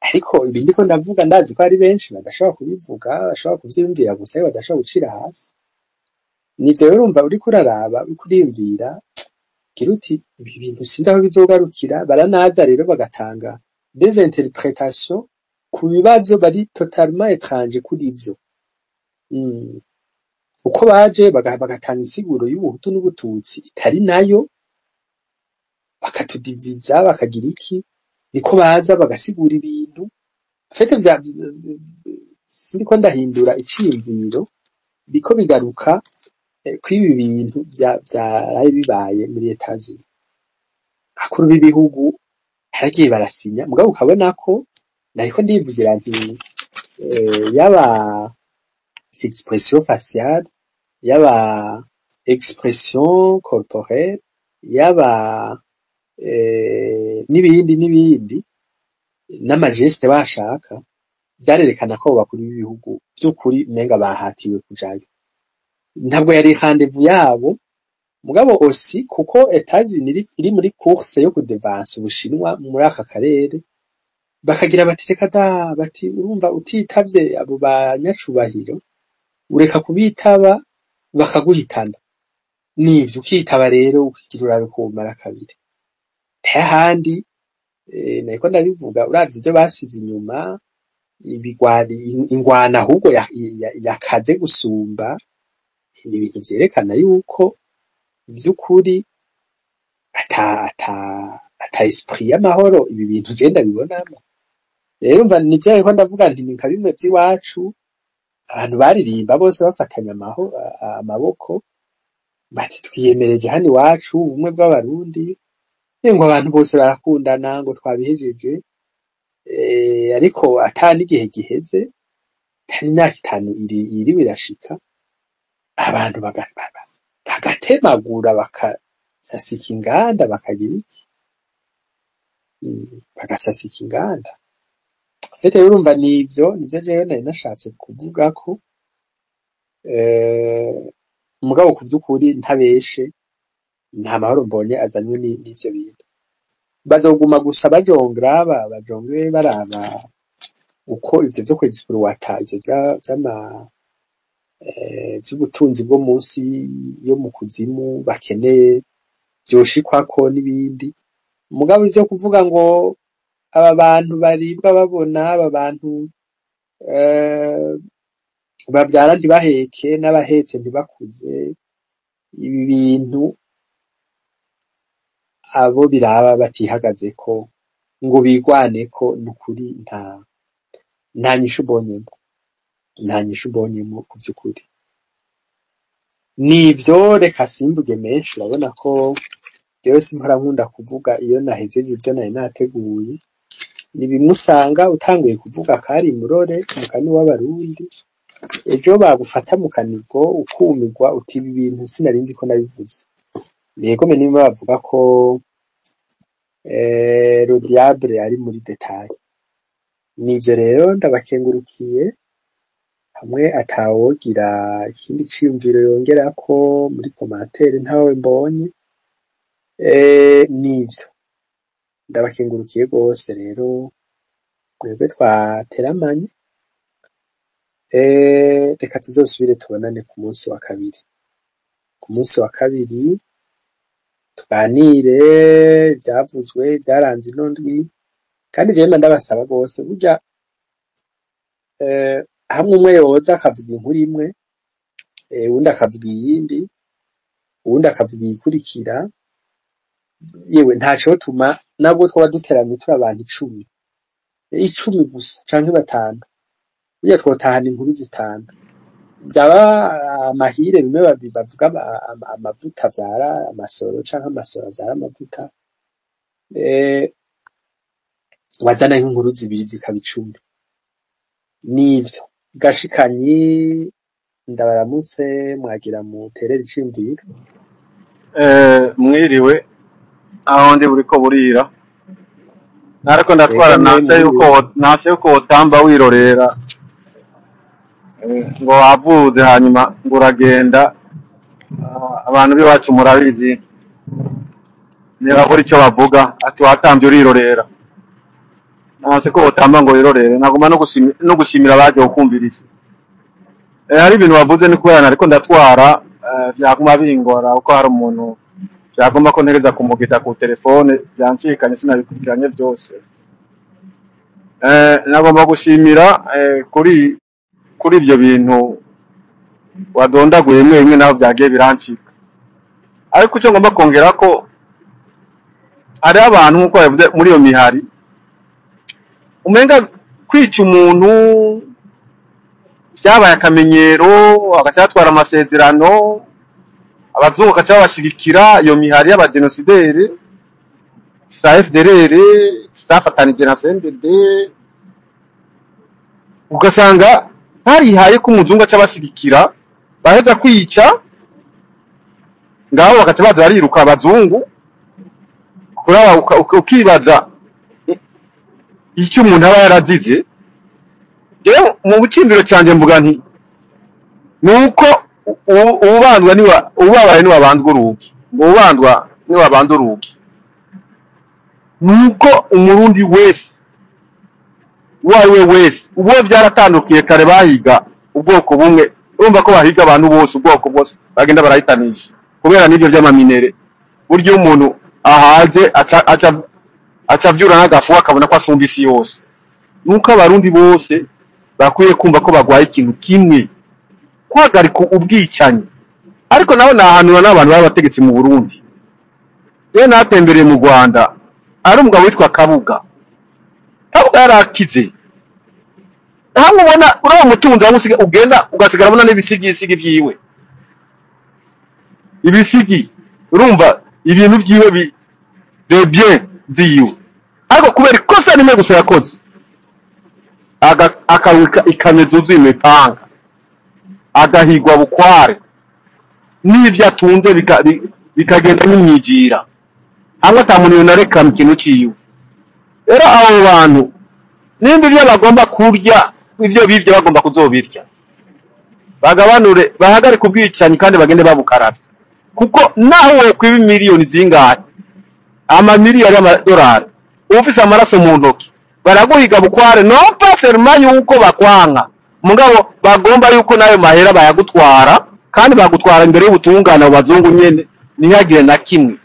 Ariko ibi ndiko ndavuga, ndazi ko hari benshi badashobora kubivuga, bashobora kuvyiyumvira gusa ariko badashobora gucira hasi. Nivyo rero, urumva uriko uraraba, uriko uriyumvira, ugira uti: ibi bintu sinzi aho bizogarukira. Baranaza rero bagatanga des interprétations ku bibazo bari totalement étranger kuri vyo. Uko baje bagatanga insiguro y'ubuhutu n'ubututsi itari nayo, bakatudiviza, bakagira iki, niko baza bagasigura ibintu en fait vya sindiko ndahindura iciyumviro, biko bigaruka kw'ibi bintu vyaraye bibaye muri Etats-Unis. Abakuru b'ibihugu haragiye barasinya, mugabo ukabona ko nariko ndivugira nti yaba expression faciale, yaba expression corporelle, yaba n'ibindi n'ibindi, n'ama gestes bashaka, vyarerekana ko abo bakuru b'ibihugu vy'ukuri umenga bahatiwe kujayo. Ntabwo yari rendez-vous yabo. Mugabo aussi kuko Etats-Unis iri muri course yo kudevansa Ubushinwa muri aka karere, bakagira bati: reka da, bati urumva utitavye abo banyacubahiro, ureka kubitaba bakaguhitana. Nivyo, ukitaba rero ukigira urabe ko womara kabiri. Ntahandi nariko ndabivuga, uravye ivyo basize inyuma, ibigwari, ingwana ahubwo yakaze gusumba, ni ibintu vyerekana yuko vy'ukuri ata esprit y'amahoro ibi bintu je ndabibonamwo. Rero umva, nivyo nariko ndavuga nti ni nka bimwe vy'iwacu, abantu baririmba bose bafatanya amaboko, bati: twiyemereje hano iwacu ubumwe bw'Abarundi, ngo abantu bose barakundana, ngo twabihejeje. Ariko ata n'igihe giheze, ata n'imyaka 5 iriwe irashika, abantu bagatemagura, bagasasika inganda, bakagira iki, bagasasika inganda. En fait rero urumva nivyo jewe nari nashatse kuvugako. Mugabo ku vy'ukuri ntabeshe, nta mahoro mbonye azanywe n'ivyo bintu. Bazoguma gusa bajongera, bajongere baraba uko ivyo vyo kwexploita ivyo vy'ama vy'ubutunzi bwo musi yo mu kuzimu bakeneye vyoshikwako n'ibindi. Mugabo ivyo kuvuga ngo aba bantu baribwa babona, aba bantu bavyara ntibaheke, n'abahetse ntibakuze, ibi bintu abo biraba batihagazeko ngo bigwaneko, nukuri nta nyishu mbonyemwo, nta nyishu mbonyemwo ku vy'ukuri. Nivyo, reka simvuge menshi. Urabona ko jewe simpora nkunda kuvuga iyo nahejeje ivyo nari nateguye. Nibimusanga utanguye kuvuga kari murore umugani w'abarundi, ejo bagufata mu kanigo ukumirwa uti ibi bintu sinarinzi ko nabivuze. Yego me nimba bavuga ko le diable ari muri détail. Nivyo rero, ndabakengurukiye. Hamwe atawogira ikindi ciyumviro yongerako muri commentaire, ntawe mbonye. Nivyo, ndabakengurukiye rwose. Rero mwebwe twateramanye, reka tuzosubire tubonane ku munsi wa kabiri. Ku munsi wa kabiri tuganire ivyavuzwe, ivyaranze ino ndwi. Kandi jewe mba ndabasaba rwose, burya hamwe umwe yoza akavuga inkuru imwe, uwundi akavuga iyindi, uwundi akavuga iyikurikira, yewe ntacotuma nabwo twoba duteramye turi abantu 10, 10 gusa canke batanu, burya twotahana inkuru zitanu. Vyaba amahire bimwe bavuga amavuta avyara amasoro canke amasoro avyara amavuta, wazana nk'inkuru zibiri zikaba 10. Nivyo, Gashikanyi, ndabaramutse, mwagira muterere iciyumviro. Mwiriwe, aho ndi buriko burira, ariko ndatwara. Ego, mwe Nase yuko mwiriwe. Nase yuko wotamba wirorera, ngo wavuze hanyuma ngo uragenda. Abantu b'iwacu murabizi, ntibabura icyo bavuga ati watambye urirorera. Nase ko wotamba ngo wirorere. Nagomba no gushimira abaje kukumviriza. Hari ibintu wavuze, ni kubera nariko ndatwara, vyaguma bingora kuko hari umuntu vyagomba ko ntereza kumugita ku telefone, vyancikanye, sinabikurikiranye vyose. Nagomba gushimira kuri ivyo bintu wadondaguye bimwe bimwe, naho vyagiye birancika. Ariko icyo ngomba kongera ko hariho abantu, nk'uko babivuze, muri iyo mihari umenga kwica umuntu vyabaye akamenyero, bagaca batwara amasezerano, abazungu bagaca babashigikira. Iyo mihari y'abagenosideri sa FDLR zafatanije na CNDD, ugasanga barihaye ko umuzungu aca abashigikira, baheza kwica ngaho bagaca baza bariruka abazungu kuraba. Ukibaza icyo umuntu aba yarazize. Jewe mu bucimbiro canje mvuga nti nuko uwubandwa niwa ubabaye niwabanzwa urugi, ngo uwubandwa niwabanza urugi. Nuko umurundi wese, uwo ari we wese, uwo byaratandukiye kare bahiga ubwoko bumwe, urumva ko bahiga abantu bose, ubwoko bwose bagenda barahitanisha kubera n'ibyo by'amaminere. Burya iyo umuntu ahaze aca avyura n'agafu, akabona ko asumba isi yose. Nuko abarundi bose bakwiye kumva ko bagwaye ikintu kimwe, guhagarika ubwicanyi. Ariko nabo nahanura n'abantu b'abategetsi mu Burundi. Rero natembereye mu Rwanda, ari umugabo witwa Kabuga. Kabuga yarakize, hamwe ubona uriya mutunzi, hamwe ugenda ugasigara ubona n'ibisigisigi vyiwe, ibisigi, urumva ibintu vyiwe de bien vyiwe. Ariko kubera ikosa rimwe gusa yakoze, akabika ikamyo zuzuye imipanga, agahigwa bukware, n'ibyo atunze bikagenda n'imyigira, hamwe ata muntu yonareka mu kintu ciwe. Rero abo bantu nimba ibyo bagomba kurya, ibyo bivye bagomba kuzobirya, bagabanure, bahagarike ubwicanyi kandi bagende babukaravye, kuko naho wokwiba miliyoni zingahe, amamiliyoni y'amadolari, ufise amaraso mu ntoki, baraguhiga bukware. Non pas seulement yuko bakwanka, mugabo bagomba yuko nayo mahera bayagutwara, kandi bagutwara imbere y'ubutungane. Abo bazungu nyene ntihagire na kimwe,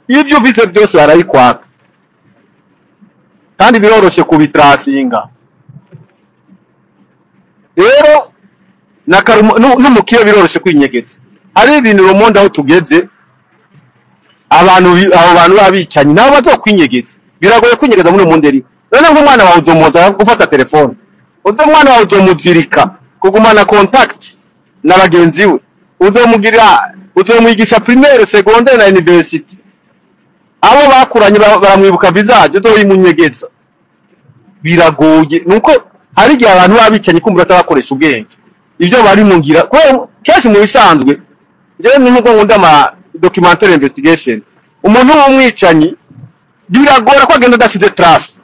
ibyo ufise byose barabikwaka, kandi biroroshe kubitarasinga. Rero n'umukire biroroshe kwinyegeza. Hari ibintu rumonde aho tugeze, abantu abo bantu babicanyi nabo bazokwinyegeza. Biragoye kwinyegeza muri monde. None nk'umwana wawe uzomuza gufata telefone, uzo mwana wawe uzomuzirika kugumana contact na bagenzi we, uzomugira, uzomwigisha primaire, secondaire na university, abo bakuranye baramwibuka visage, uzoyimunyegeza. Biragoye nuko hari igihe abantu baba bicanyi kumbura atabakoresha ubwenge ibyo bari mu ngira, kubera kenshi mu bisanzwe njyewe ni nkuko nkunda ama documentary investigation. Umuntu w'umwicanyi biragora ko agenda adasize trace,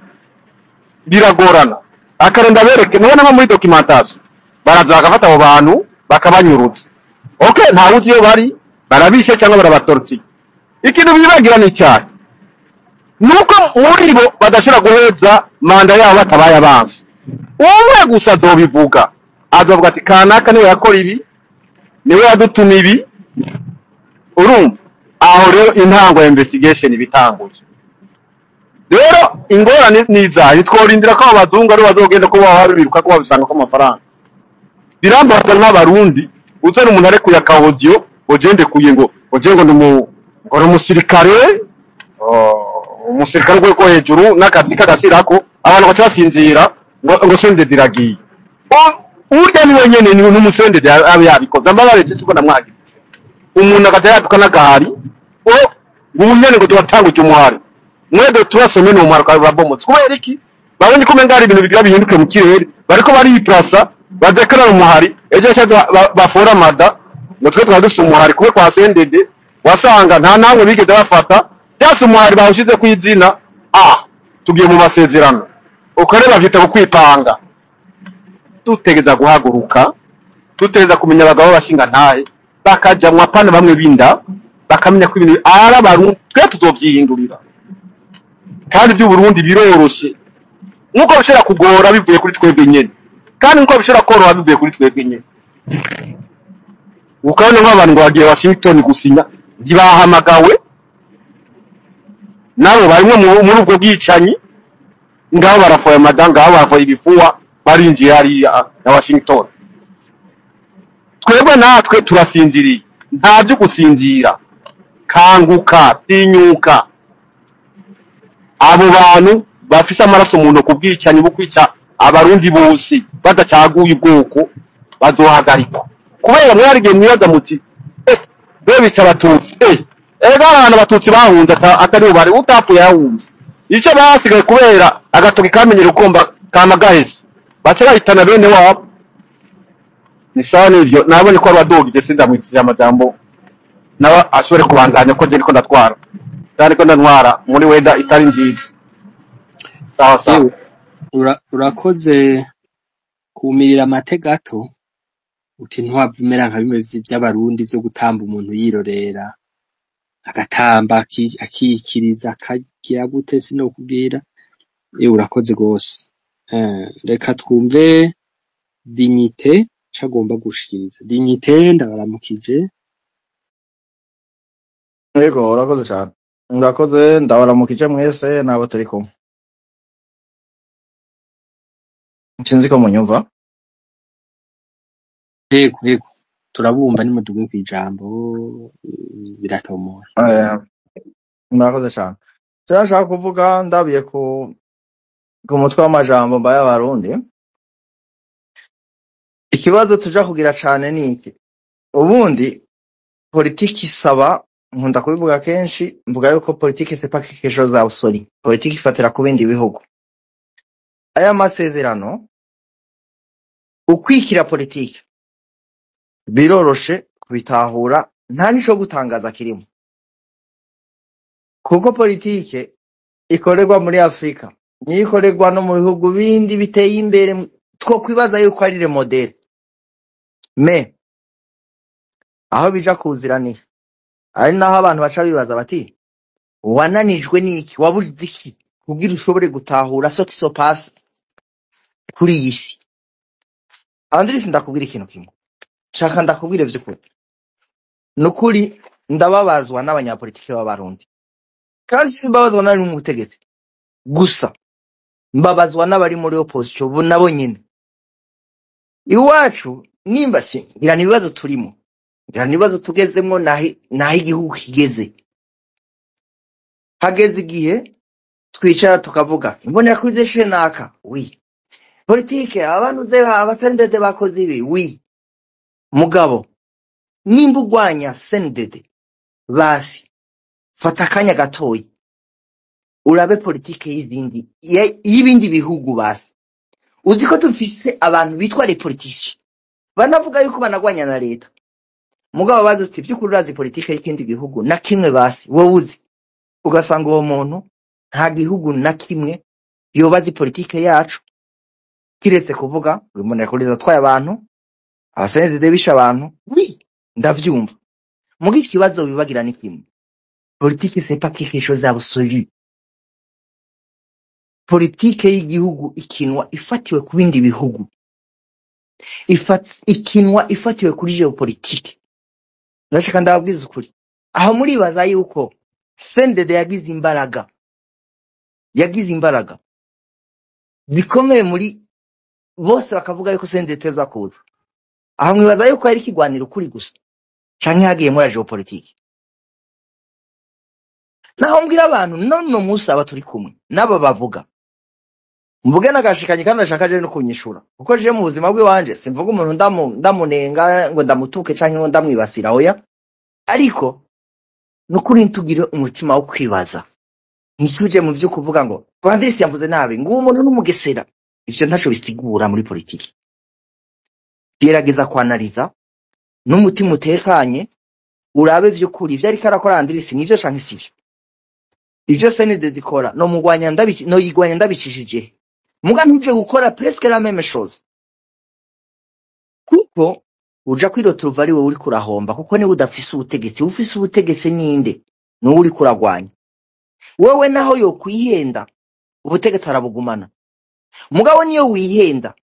biragorana. Akarenda bereke nubona nko muri documentation baraza bagafata abo bantu bakabanyurutsa, okay, ntawe uzi iyo bari, barabishe cyangwa barabatorotse. Ikintu bibagira ni icyaha nuko muri bo badashobora guheza manda yabo batabaye abansi. Umwe gusa azobivuga, azovuga ati kanaka niwe yakora ibi, niwe yadutuma ibi. Urumva aho rero intango ya investigation ibitanguye. Rero ingorane ni izahe? Tworindira ko abazungu ari bazogenda ko baba biruka ko babisanga ko amafaranga. Birambaza nk'abarundi uzana umuntu arekuye akahodiyo ugende kuye ngo ugende ngo ngo ni umusirikare, umusirikare urwego hejuru n'akazi kagashirako abantu baca basinzira ngo sendede iragiye. Urya ni wenyene ni n'umusendede abe yabikoze ambabaretse siko namwagiritse umuntu agaca yatuka n'agahari o ngunyene ngo tubatanguje umuhari mwebwe tubasome ni umuhari ukaba urabomotse. Kubera iki? Babonye ko umenga hari ibintu bigira bihinduke mu kirere, bariko bariyiplasa badekarara umuhari ejo cyangwa bafora mada ngo twe twari dufise umuhari kube kwa sendede, wasanga nta namwe bigeze bafata byase umuhari bawushize ku izina. Tugiye mu masezerano ukareba bavyita kwipanga. Dutegeza guhaguruka, dutegeza kumenya abagabo bashinga ntahe bakaja mu apana bamwe binda bakamenya ko ibintu ari abarundi twe tuzovyihindurira. Kandi iby'Uburundi biroroshe nkuko bishobora kugora bivuye kuri twebwe nyene, kandi nkuko bishobora koroha bivuye kuri twebwe nyene. Ukabona nk'abantu ngo bagiye Washington gusinya ntibahamagawe, nabo barimwe muri ubwo bwicanyi, ngaho barafoye amada, ngaho barafoye ibifuwa, barinjiye hariya na Washington. Twebwe natwe turasinziriye, nta byo gusinzira. Kanguka, tinyuka. Abo bantu bafise amaraso mu ntoki, ubwicanyi bwo kwica abarundi bose badacaguye ubwoko bazohagarikwa. Kubera mwari igihe mwibaza muti be bica abatutsi, ega abantu abatutsi bahunze atari bo bari utapfuye yahunze, icyo basigaye kubera agatoki kamenyera ukomba kama gahese baca bahitana bene wabo. Ni sawa n'ivyo nabonye ko abadogije sindamwikije amajambo nawe ashobore kubandanya ko je ndiko ndatwara kandi ko ndantwara muri weda itari nziza. Sawa sawa. Yewe urakoze kumirira amate gato uti ntiwavumera nka bimwe vy'abarundi vyo gutamba umuntu yirorera agatamba akikiriza akagira gute sinokubwira. Yewe urakoze gose. Reka twumve Dignité cagomba gushikiriza. Dignité ndabaramukije. Yego, urakoze cyane. Murakoze, ndabaramukije mwese n'abo turi kumwe. Sinzi ko munyumva. Yego yego turabumva, nimuduge kw'ijambo, biratomoye. Murakoze cyane. Turashaka kuvuga ndabiye ku mutwe w'amajambo mbaye abarundi. Ikibazo tuja kugira cane ni iki. Ubundi politiki isaba, nkunda kubivuga kenshi, mvuga yuko politiki c'est pas quelque chose d'absolu. Politiki ifatira ku bindi bihugu. Aya masezerano ukwikira politiki biroroshe kubitahura, nta nico gutangaza kirimo, kuko politike ikorerwa muri Afrika niyo ikorerwa no mu bihugu bindi biteye imbere, two kwibaza yuko ari le modèle. Mais aho bija kuziraniye ari naho abantu baca bibaza bati wananijwe n'iki, wabuze iki kugira ushobore gutahura ce qui se passe kuri iyi si. Andris, ndakubwira ikintu kimwe, shaka ndakubwire vy'ukuri, nukuri ndababazwa n'abanyapolitiki b'abarundi, kandi simbabazwa n'abari mu butegetsi gusa, mbabazwa n'abari muri opposition bo nabo nyene. Iwacu nimba si ngira ni ibibazo turimo, ngira ni ibibazo tugezemwo, naho igihugu kigeze, hageze igihe twicara tukavuga imbonerakure zishe naka, oui, politike abantu ze abasendede bakoze ibi, oui. Mugabo nimba urwanya CNDD, basi fata akanya gatoyi Urabe politike y'izindi y'ibindi bihugu basi. Uzi ko dufise abantu bitwa les politiciens banavuga yuko banagwanya na leta, mugabo bazi uti vy'ukuri urazi politike y'ikindi gihugu na kimwe basi wowe uzi, ugasanga uwo muntu nta gihugu na kimwe yoba azi politike yacu, kiretse kuvuga uyu muntu yakuriza atwaye abantu, abasenezide bishe abantu. Wi ndavyumva, muga ikibazo wibagira ni kimwe: politike c'est pas quelque chose d'absolu. Politike y'igihugu ikinwa ifatiwe ku bindi bihugu, ikinwa ifatiwe kuri géopolitique. Ndashaka ndababwiza ukuri, aho muribaza yuko CNDD yagize imbaraga zikomeye muri bose, bakavuga yuko CNDD iteza kuza, aho mwibaza yuko yari ikigwanira ukuri gusa canke hagiye muri géopolitique? Naho mbwira abantu none munsi aba turi kumwe n'aba bavuga, mvuge n'agashikanyi kandi ashaka je no kunyishura, kuko je mu buzima bw'iwanje simvuga umuntu ndamunenga ngo ndamutuke canke ngo ndamwibasira, oya. Ariko nukuri ntitugire umutima wo kwibaza, ntituje mu vyo kuvuga ngo Vandirisi yavuze nabi, ngo uwo muntu n'umugesera. Ivyo ntaco bisigura muri politiki. Gerageza kwanaliza n'umutima utekanye, urabe vy'ukuri ivyo ariko arakora Andirisi nivyo canke sivyo. Ivyo CNDD ikora no mugwanya ndabici, no yigwanya ndabicishije, muga ntuje gukora presque la même chose, kuko uja kwiroturuva ari wowe uriko urahomba, kuko niwe udafise ubutegetsi. Ufise ubutegetsi ninde? Niwe uriko uragwanya wewe. Naho yokwihenda, ubutegetsi arabugumana. Mugabo niyo wihenda,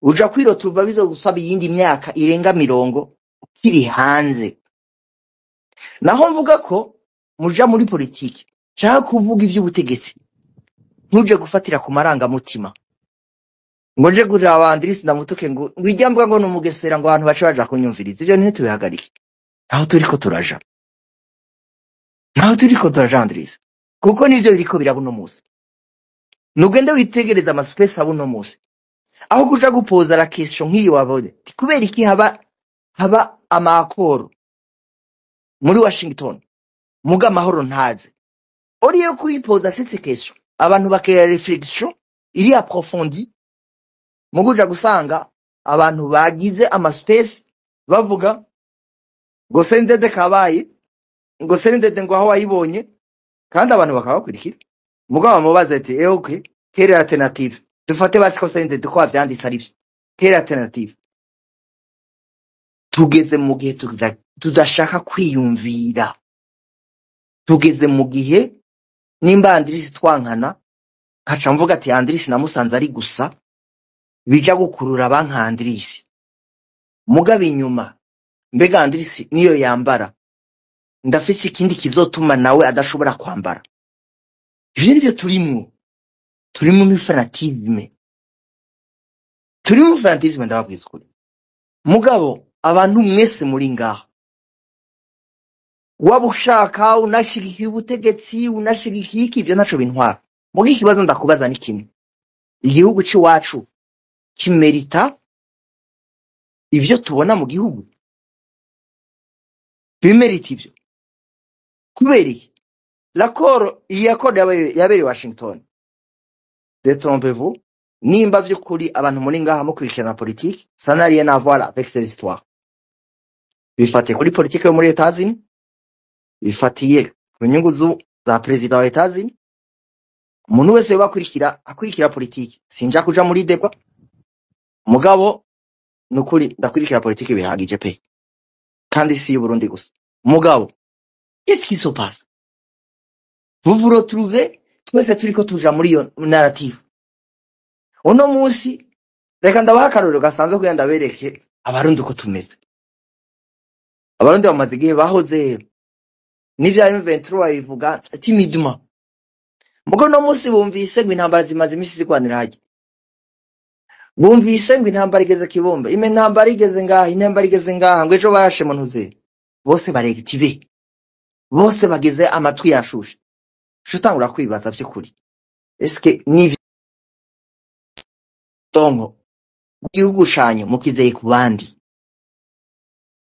uja kwiroturuva bizogusaba iyindi myaka irenga 30 ukiri hanze. Naho mvuga ko muja muri politiki canke kuvuga ivy'ubutegetsi, ntuje gufatira ku marangamutima ngo nje kuraba Andirisi ndamutuke ngo ijya mbwa ngo numugesera, ngo abantu bace baja kunyumviriza. Ivyo ntitubihagarike. Aho turiko turaja, naho turiko turaja, Andirisi, kuko nivyo biriko biraba uno musi. Nugende witegereza ama space aba uno musi, aho kuja gupoza la question nk'iyo wabonye, kubera iki haba ama accords muri Washington muga amahoro ntaze? Oriyo kuyipoza cette question, abantu bakera réflexion iri approfondie, muguja gusanga abantu bagize ama space bavuga ngo CNDD kabaye, ngo CNDD ngo aho wayibonye, kandi abantu bakabakurikira. Mugabo bamubaza ati: "Eh, okay, quelle alternative? Dufate basi ko CNDD ko wavyanditse ari vyo, quelle alternative?" Tugeze mu gihe tudashaka kwiyumvira. Tugeze mu gihe nimba Andirisi twankana, nkaca mvuga ati Andirisi namusanze ari gusa bija gukurura banka Andirisi, mugabo inyuma mbega Andirisi niyo yambara, ndafise ikindi kizotuma nawe adashobora kwambara. Ivyo nivyo turimwo, turimo muri fanatisme, turimo fanatisme, ndababwiza ukuri. Mugabo abantu mwese muri ngaha, waba ushaka unashigikiye ubutegetsi, unashigikiye iki, ivyo ntaco bintwara. Muga ikibazo ndakubaza ni kimwe: igihugu c'iwacu kimerita ivyo tubona mu gihugu? Bimerita ivyo? Kubera iki l'accord, iyi accord yabereye Washington, détrompez-vous, nimba vy'ukuri abantu muri ngaha mukurikirana politique, ça n'a rien à voir avec ces histoires. Bifatiye kuri politike yo muri États-Unis, bifatiye ku nyungu za perezida wa États-Unis. Umuntu wese yoba akurikira akurikira politike, sinja kuja muri débat, mugabo nukuri ndakurikira politike bihagije pe, kandi si y'Uburundi gusa. Mugabo qu'est-ce qui se passe? Vous vous retrouvez twese turiko tuja muri iyo narrative uno munsi. Reka ndabaha akarorero gasanzwe kugira ndabereke Abarundi uko tumeze. Abarundi bamaze igihe bahoze n'ivya M23 babivuga timidement, mugo no munsi bumvise ngo intambara zimaze imisi zigwanira harya, bumvise ngo intambara igeze Kibumba, ime intambara igeze ngaha, intambara igeze ngaha, ngo ejo barashe mu ntuze, bose baregitive, bose bageze amatwi yashushe. Uca utangura kwibaza vy'ukuri: eske ni donko igihugu canyu mukizeye ku bandi,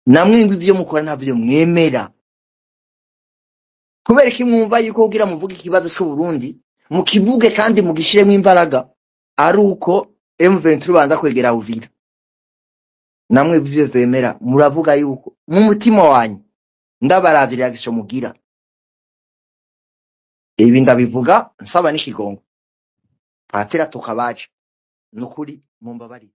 namwe ngo ivyo mukora ntavyo mwemera? Kubera iki mwumva yuko kugira muvuge ikibazo c'Uburundi mukivuge kandi mugishiremo imbaraga ari uko M23 banza kwegera Uvira? Namwe ivyo vemera muravuga yuko mu mutima wanyu ndabaravye reaction mugira. Ibi ndabivuga nsaba n'ikigongo patera tukabaje, nukuri mumbabarire.